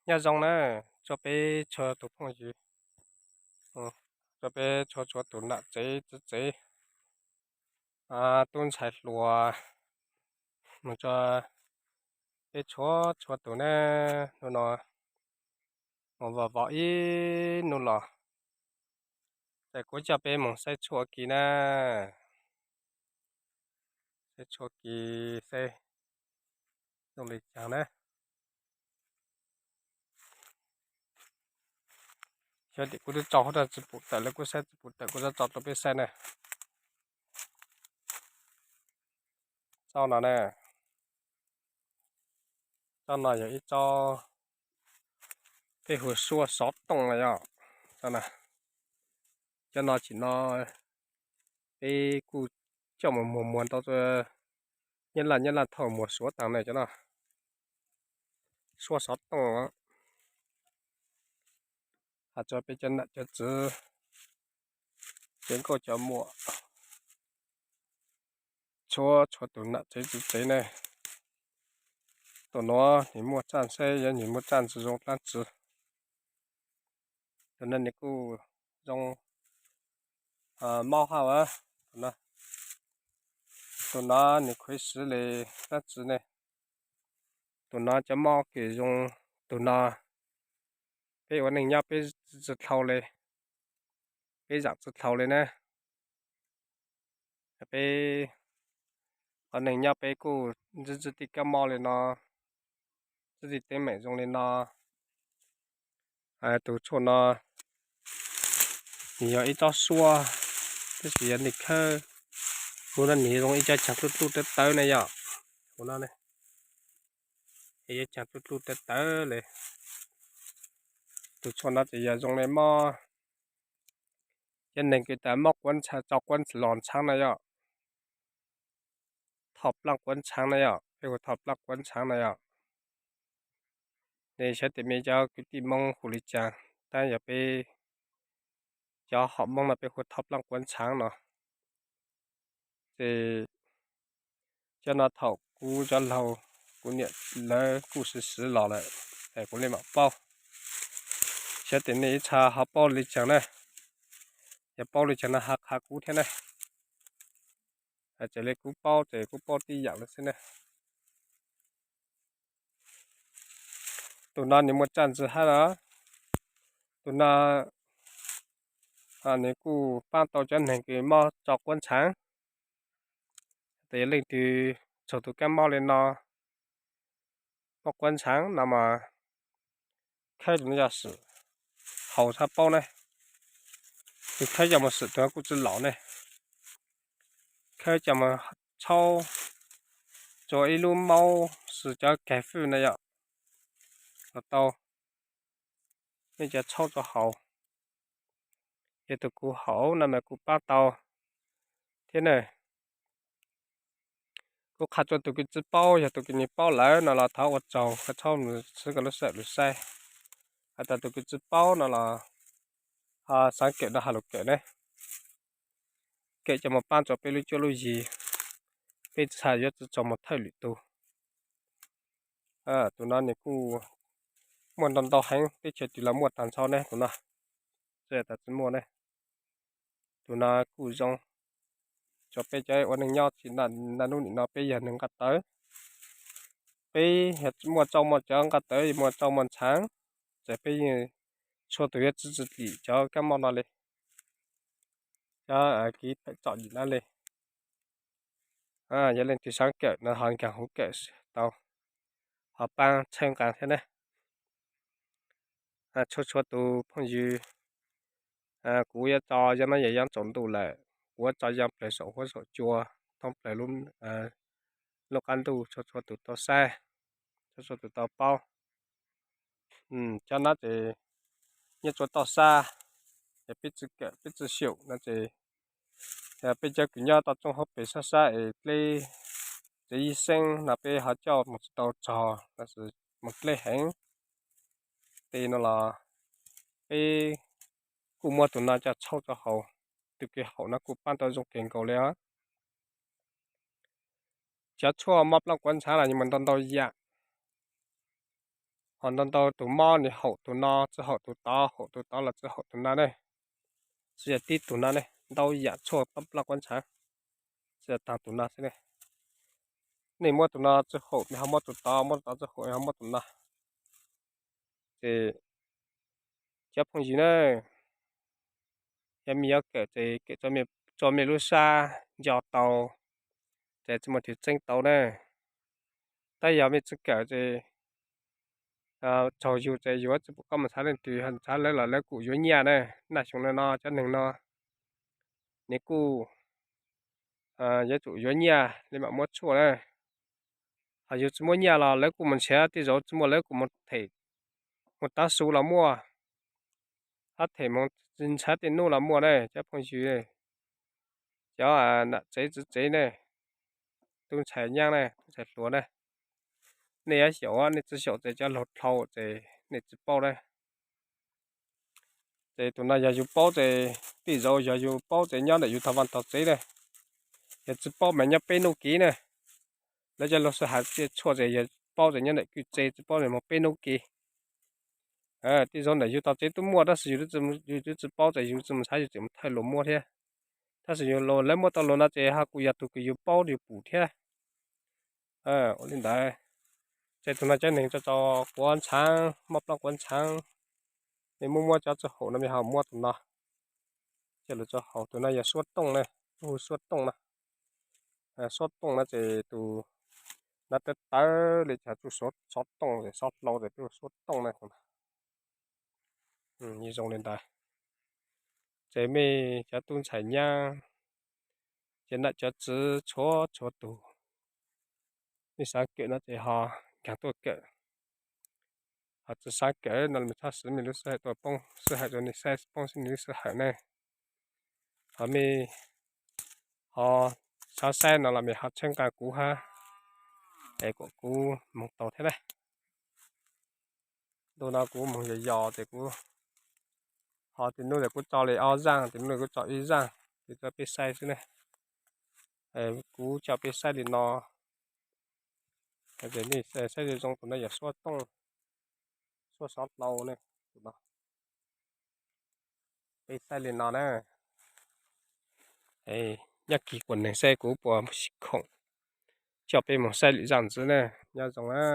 Nyob zoo na, tso peb txhua tus phooj ywg, tso peb txhua txhua tus nam tsev txiv tsev, tub ntxhais hluas, mus tso peb txhua txhua tus na, hnub no mus vov vov ib hnub los, ces kuv coj peb mus saib tshuaj kis na, saib tshuaj kis saib zoo li cas na. Xyov tias kuv twb tso hauv tsis pum tawm lawm, kuv saib tsis pum tawm kuv tso tso rau peb saib na. Tsob no na, tsob no yog ib tsob peb hu suab xov tooj na yom. Cov no tsim no peb kuj coj mus muag muag tau, nyob laj nyob laj thaum muag suav taag na cov no, suab xov tooj. Has tso peb cov nam cov txiv, cov nkauj cov muam, txhua txhua tus nam tsev txiv tsev ne. Tus no nws muaj tsaj xwb, yog nws muaj tsaj ntsis zoo dlaab tsi. Tus no nws kuj zoo mob hab. Tus no nws khuv xim li dlaab tsi ne. Tus no cov mob kws zoo, tus no peb ua neej nyob peb tsi dlhau li, peb zaam tsi dlhau li na. Peb ua neej nyob peb kuj ntxub ntxub tej kab mob li no, ntxub tej teeb meem zoo li no. Tus tshuaj no nws yog ib tsob suab, tab sis yog nej khawb huv no nws zoo ib co caag dluj dluj tawv tawv na yom. Huv no ib co caag dluj dluj tawv tawv li. Tus tshuaj no ces yog zoo li mob, cov neeg kws tas mob quav ntxhaav, tso quav los ntxhaav na yom. Thoj plaaj quav ntxhaav na yom, peb hu thoj plaaj quav ntxhaav na yom. Nej xyov tias mej cov kwv tij Moob hu li cas, tab yog peb cov hom Moob no peb hu thoj plaaj quav ntxhaav no. Ces cov no thaum kuv cov laug, kuv niam lawv kuj siv siv los lawm, es kuv le maam paub. Xyov tias nej ib txha ho paub li cas na, yog paub li cas no ho qha kuv thiab na. Txawm li kuv paub ces kuv paub tib yaam li xwb na. Tus no nws muaj tsaj ntsis hab los, tus no nws kuj paab tau cov neeg kws mob tso quav ntxhaav. Tes yog leej twg txug tus kab mob li no, mob quav ntxhaav no mas khawb tus no coj swm, haus sab paub ne. Tus khawb coj mus swm tus no kuj tsi laum ne. Khawb coj mus txhaub rua ib lub maub xwb cov kag fwj na yom, los tau. Nej cov txhaub rua haus, yog tus kuv haus no mas kuj paab tau thiab na. Kuv qha rua tus kws tsi paub, yog tus kws nws paub lawm no los thov ua tsaug, koj txhob mus siv koj lub sij hawm lug saib. Has tas tus kws tsi paub no los ho xaav kawm no ho lug kawm ne. Kawm coj mus paab rua peb lub cuab lub yig, peb txhaj yuav tsi tso mus thawj lwm tug. Tus no nws kuj muaj ntau ntau heev, teb chaws twg los muaj taag nrho ne tus no, tsi tas tsi muaj ne. Tus no kuj zoo rua peb cov ua neej nyob txhij naj nub nim no peb yog neeg nqaj tawv. Peb muaj txaus muaj cov nqaj tawv, muaj txaus muaj ntshaav, ces peb yeej txhua tus yuav tsi tsi dim cov kab mob no li, cov kev pham tsom dim no li. Yog leej twg xaav kawm no ho nkaag huv kawm tau, ho paab txhawb nqaa thiab ne. Txhua txhua tus phooj ywg, kuv yuav tso yog no yog yog tsaus ntuj lawm, kuv yuav tso yog plawg saum huab saum cua, thoob plawg lub qab ntuj, txhua txhua tus tau saib, txhua txhua tus tau paub. Cov no ces nyob rua toj sab, es peb tsi kawm peb tsi xyaum no ces peb cov kws nyob toj roob hauv pes sab sab es dleb tsev yij xeeb no peb ho coj mus tsi tau txog, tab sis mus dleb heev. Tes no los peb kuj muab tus no coj txhaub rua haus, tus kws haus no kuj paab tau zoo kawg nkaus li os. Cov tshuaj mob plaab quav ntshaav los yeej muaj ntau ntau yaam. Ho ntau ntau tus mob nws haum tus no tsis haum tus tod, haum tus tod los tsis haum tus no ne. Tsis yog tib tus no ne, ntau yam tshuaj pab plab quav ntshaav, tsis yog tag tus no xwb ne. Nej muab tus no tsis haum nej ho muab tus tod, muab tus tod tsis haum nej ho muab tus no. Ces cov phooj ywg na, yog mej yuav kawm ces kawm tso mej lub sab nco tau, ces tsis muaj twg txeeb tau na. Tab yog mej tsis kawm ces txog yus ces yus tsis pom qab mus txhab leej twg, txhab lawv los lawv kuj yuav nyiaj na. Naj xyoo no cov neeg no nws kuj yuav tsum yuav nyiaj li mam muab tshuaj na. Ho yus tsis muaj nyiaj los lawv kuj mus nrhiav, tej zaum tsis muaj lawv kuj mus them, mus tav su los muaj, hab them mus nrhiav tej nub los muaj na cov phooj ywg. Cov nam tsev txiv tsev ne, tub ntxhais nyab ne, tub ntxhais hluas ne, nej yuav xyaum, nej tsis xyaum ces cov laug dhau ces nej tsis paub na. Ces tus no yog yus paub ces, tej zaum yog yus paub ces nyob ntawm yus tog vaj tog tsev na. Yog tsis paub mas nyob peb hnub kev na. Lawv cov laug sij hawm tiaj tshuaj ces yog paub ces nyob ntawm kwj tse, tsis paub mas mus peb hnub kev. Tej zaum ntawm yus tog tsev twb muaj tab sis yus twb tsis paub ces yus tsis mus txhab, yus tseem mus thawj luag muab thiab. Tab sis yus, lawv muab tau luag no ces ho kuj yog tus kws yus paub yus pum thiab. Ua li ntawd, ces tus no cov neeg tso tso quav ntshaav, mob plab quav ntshaav, nej muab muab cov tsis haum no mej ho muab tus no. Coj lug tso haum, tus no yog suab tooj na, lub hu suab tooj na. Suab tooj no ces tus no tawv tawv li cas tsuj xov tooj, xov hlau ces peb hu suab tooj na. Zoo li ntawd, ces mej cov tub ntxhais nyab, cov nam cov txiv txhua txhua tus, mej xav kawm no ces ho nkaag tuaj kawm. Ho tsis xav kawm no los mej txhob siv mej lub sij hawm tuaj poob sij hawm rau nej saib, poob nej lub sij hawm ne. Ho mej ho xav saib no los mej ho txhawb nqa kuv hab, es kom kuv moog tau thiab na. Ntu no kuv moog yos yos ces kuv ho tej nub ces kuv tso li ob zaaj, tej nub kuv tso ib zaaj, ces tso peb saib xwb ne. Kuv tso peb saib li no, es nej saib zoo zoo, tus no yog suab tooj, suab xov hlau ne, tus no. Peb saib li no na. Nyob kis kuas neeg saib kuv puas khoom, coj peb moog saib lwm zaaj ntxiv na. Nyob zoo na.